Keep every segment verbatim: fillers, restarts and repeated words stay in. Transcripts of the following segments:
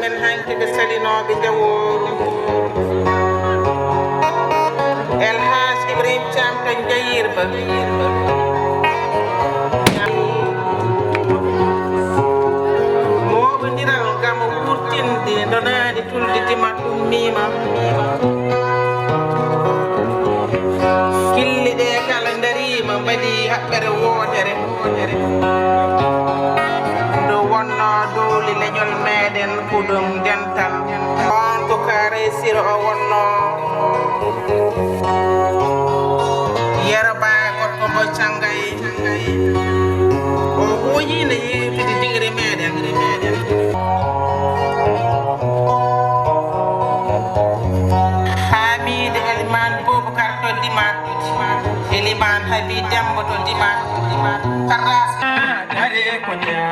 En hanki ɓe salinooɓe Njawooru. El Hadj Ibrahim Thiam to Njayirba. Mooɓondiral ngam wurtinde ndonaandi Tulde Dimat ummiima. Gilli ɗe kala ndariima, mbaɗi haɓɓere wootere. Ndu wonno dowli leñol meɗen Kuɗum Dental. On ko Kaare Siro o wonno. Yerba gorko mo Cangay. O ɓooyi nde yeewtidi diŋre meɗen. Hamiide Elimaan Bubakar to Dimat. Elimaan Habi Demba to Dimat. Karras. Dare kunya.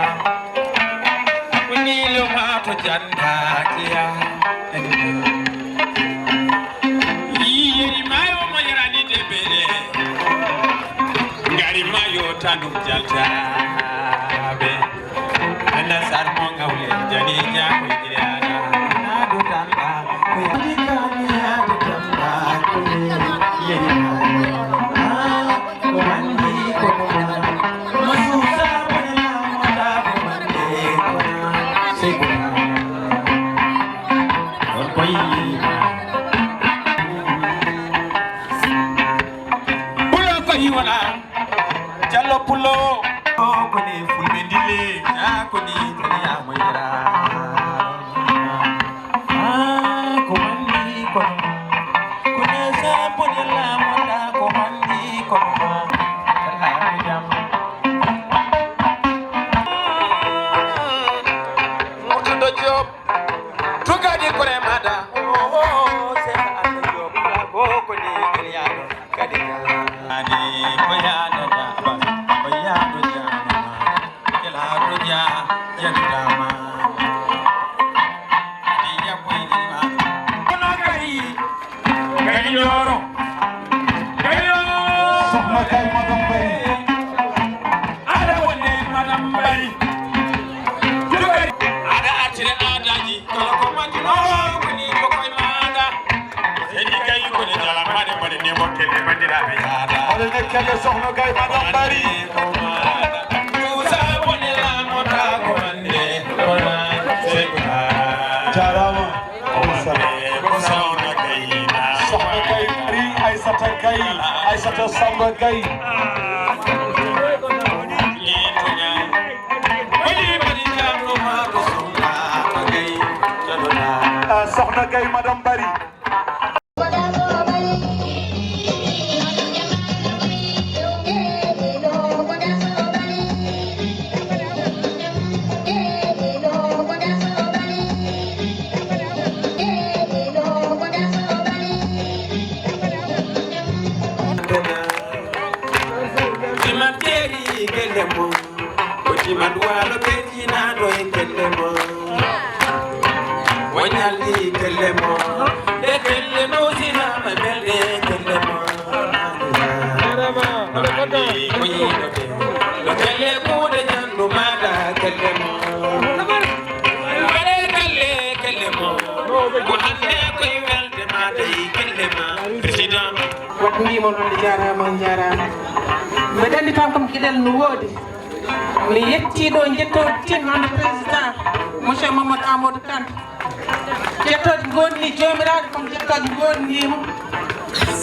Kunilo ma to janda kiya. Yeri mayo mo yarani de bele. Ngari mayo tanum jalta be. Anda sar mo ngawle jani ja ko jiriana. Nadu tanda ko yadi kani adu tanda ko yeri. Ah, ko mandi ko mandi. Masusa ko na mo ta ko mandi ko. Sekuna. Pulo ko hiwona. Jallo Pulo. O ko ni fulɓe ndille. Ya ko ni tani ya mo yara. Ah, ko mandi ko. Ko ne sa ko de la mo ta ko mandi ko. Ala ko jam. Murtuɗo Diop. Tugadi kore mada. Oh, oh, oh, Seex Anta Diop, kala koko ni kiliyaɗo kadi. Ani ko yaɗo da, bas, ko yaɗo jama. Kelaɗo ja, jagdama. Ani yakko ini ma. Kono kadi, kadi yoro. Kadi yoro. Soxna kay madame Bari. Aɗa wonde madame Bari. Aɗa artire aadaji. Kala ko majjuno woni ko koye maɗa. Seydi Gaye ko ne jala maɗe mbaɗe ne mokkele bandiraɓe yaada. Mbaɗe ne kele soxna Gaye madame Bari. Musa bone la mota ko ande. Kona sekka. Jarama. Ko soxna Gaye na. Soxna Gaye Bari, Aïssata Gaye, Aïssata Samba Gaye. Ni tunya. Ah, soxna Gaye madame Bari. Timanteeri gelle mo. Ko timan waalo ɓe jinaɗo e kelle mo. O ñalli kelle mo. E kelle no sinama melde kelle mo. No andi ko yiɗote. No kelle kuuɗe ñandu maɗa kelle mo. Mbaɗe kelle kelle mo. Ko hande koye welde maɗa e kelle ma. Président. Waɗ mbimo noon, jarama, jarama. Mbeɗa anndi tan kam geɗel no woodi. Mi yetti ɗo, njettoode timma hannde président, monsieur Mamadou Amadou Kane. Jettooje ngoodni joomiraaɗo, kono jettooje ngoodnima.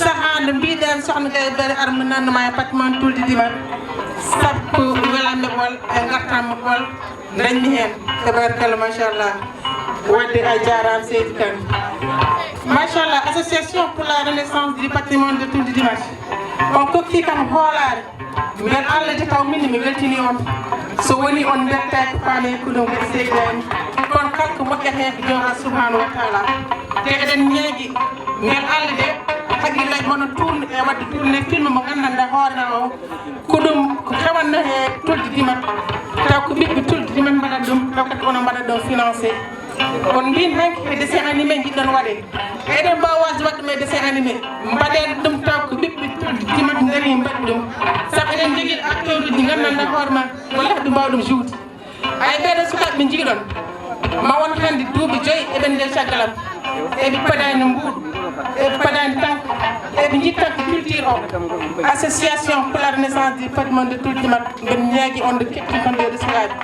Sahaa nde mbiɗen soxna Gaye Bari armi nannuma e patron Tulde Dimat. Sabu welamɓe ɓol e ngartam ɓol dañmi heen. Tabarakalla, machallah. Wadde a jaaraama seydi Kane. Machallah, association pour la renaissance du patrimoine de Tulde Dimat. On kokki kam hoolaare. Mbel Allah de taw min mi weltini on. So woni on mbettaaki, paame ko ɗum waɗi seydi Kane. Kono kala ko moƴƴata heen ko Joom Allah subhanahu wa taala. Te eɗen ñeegi mbel Allah de haqillaji mon tourne e wadde tourne film mo nganndanɗaa hoore ma o. Ko ɗum ko hewanno he Tulde Dimat. Taw ko ɓiɓɓe Tulde Dimat mbaɗat ɗum, taw kadi onon mbaɗat ɗum financé. On mbin hanki ko dessin animé jiɗɗon waɗe. Eɗen mbaawi wasde waɗde ɗum e dessin animé. Mbaɗen ɗum taw ko ɓiɓɓe Tulde Dimat ngari mbaɗi ɗum. Sabu eɗen njogii acteur uji nganndanɗaa hoore ma, wallaahi ɗum mbaawa ɗum joude. Ay, ɓeɗo sukaaɓe ɓe njiɗon. Ma won hannde duuɓi joyi eɓe nde caggal am. Eɓe padaani mbuuɗu, eɓe padaani tan, eɓe njiɗ tan ko culture o. Association pour la renaissance du patrimoine de Tuldimat, mbeɗa ñaagi on nde keɓti kon nde sukaaɓe.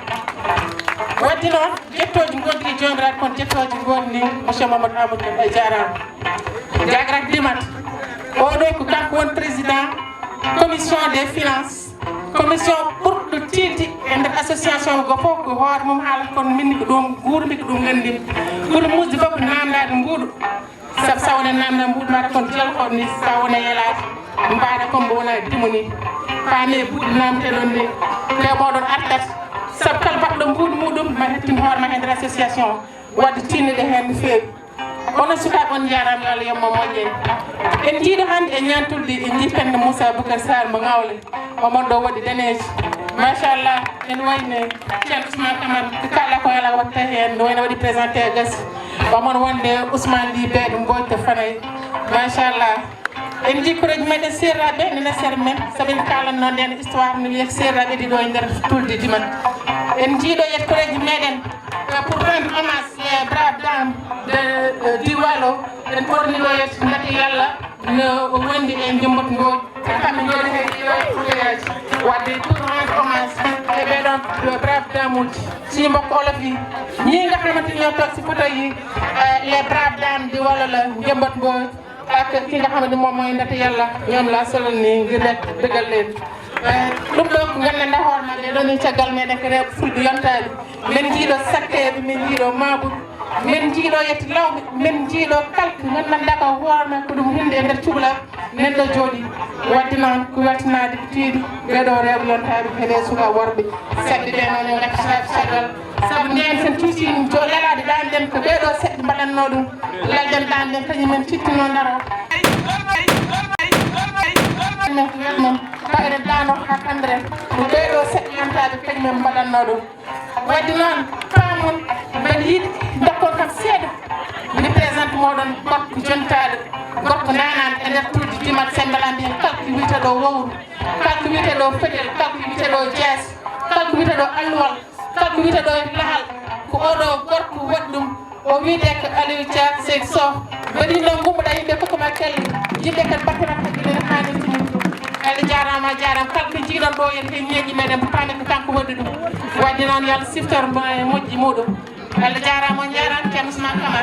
Wadde noon, jettooji ngoodii joomiraaɗo, kono jettooji ngoodii monsieur Mamadou Amadou Kane, a jaaraama. Jagrat Dimat, oɗo ko kanko woni président commission des finances, commission ɓurɗo tiiɗde e nder association o. Gooto fof ko hoore mum haalata, kono min ko ɗum nguurmi, ko ɗum nganndimi. Ɓuri muusde fof ko naamndaade mbuuɗu, sabu so wonaa naamndaade mbuuɗu, mbaɗa kon jelko ni, so wonaa yelaade, mbaɗa kon mbo wonaa dimo ni. Paami e buuɗi naamteɗon ni, keɓoɗon artat, sabu kala baɗɗo mbuuɗu muɗum ma hettin hoore ma e nder association o. Wadde tinnoɗen heen no feewi. Onon sukaaɓe, on njaaraama, yo Allah yoɓ mon moƴƴere. En njiiɗo hannde e ñaantulde, en njii Penda Moussa Boucar Sarr mo Ngawle. Omon ɗo waɗi daneeji. Machallah, en wayne Ceerno Ousmane Camara, ko kala ko ala watta heen, no wayno waɗi présenté e gasi. Omon wonde Ousmane Ly Beeɗo Mbooƴ to Fanay. Machallah. En njii koreeji meɗen seeraaɓe nene sere men, sabu en kaalanno ndeen histoire no wiya seeraaɓe ɗiɗo e nder Tuldimat. En njii ɗo yettoreeji meɗen, euh, pour rendre hommage les braves dames de, euh, du Waalo. En ɓorni ɗo yetto ndeke Yalla no wondi e Jommbot Mbooƴ. Kamɓe njooɗi he ɗiɗo e Fulɓeyaaji. Wadde pour rendre hommage e ɓeɗon, euh, braves dames uji. Si mbokko Wolof yi, ñii nga xamante ñoo toog si photo yi, euh, les braves dames du Waalo la, Jommbot Mbooƴ. Ak ki nga xamante moom mooy Ndate Yàlla, ñoom laa solal ni ngir rek dëggal leen. Eh, ɗum ɗo ko nganndanɗaa hoore ma, ɗee ɗoo ni caggal meɗen ko rewɓe fulɓe yontaaɓe. Men njiiɗo sakkeeɓe, men njiiɗo maabuɓe, men njiiɗo yetti lawɓe, men njiiɗo kala ko nganndanɗaa ko hoore ma ko ɗum hinde e nder cuɓla men ɗo jooɗi. Wadde noon ko weltanaade ko tiiɗi ɓee ɗoo rewɓe yontaaɓe e ɓee suka worɓe. Saɗde ɓe noon yo ngaccu caggal. Sabu ndeen sen cuusiino jo lelaade ɗaan ɗen ko ɓee ɗoo seɗɗa mbaɗatnoo ɗum. Lelɗen ɗaan ɗen kañum men cittinoo ndaroo. Men ko welmum taw eɗen ɗaanoo haa kammbere ko ɓee ɗoo seɗɗa yontaaɓe kañum men mbaɗatnoo ɗum. Wadde noon paamon mbeɗa yiɗi dokkon kam seeɗa. Mi présente mooɗon gorko jontaaɗo, gorko ndaanaaɗo e nder Tuldimat Sembela mbiyen kala ko wiyetee ɗo wowru, kala ko wiyetee ɗo fetel, kala ko wiyetee ɗo jees, kala ko wiyetee ɗo alluwal. Kanko wiyetee ɗo e lahal ko oɗo gorko waɗi ɗum. O wiyetee ko Aliou Thiam Seydou Sow. Mbeɗa yiɗnoo ngummoɗaa yimɓe fof ko ma kelli. Yimɓe kadi mbaɗtata ko ene haanirta ni. Allah jaaraama, a jaaraama. Kala ko njiiɗon ɗo en he ñeeñi meɗen mbo paami ko kanko waɗi ɗum. Wadde noon yo Allah siftor mo e moƴƴi muɗum. Allah jaaraama, on njaaraama, Ceerno Ousmane Camara.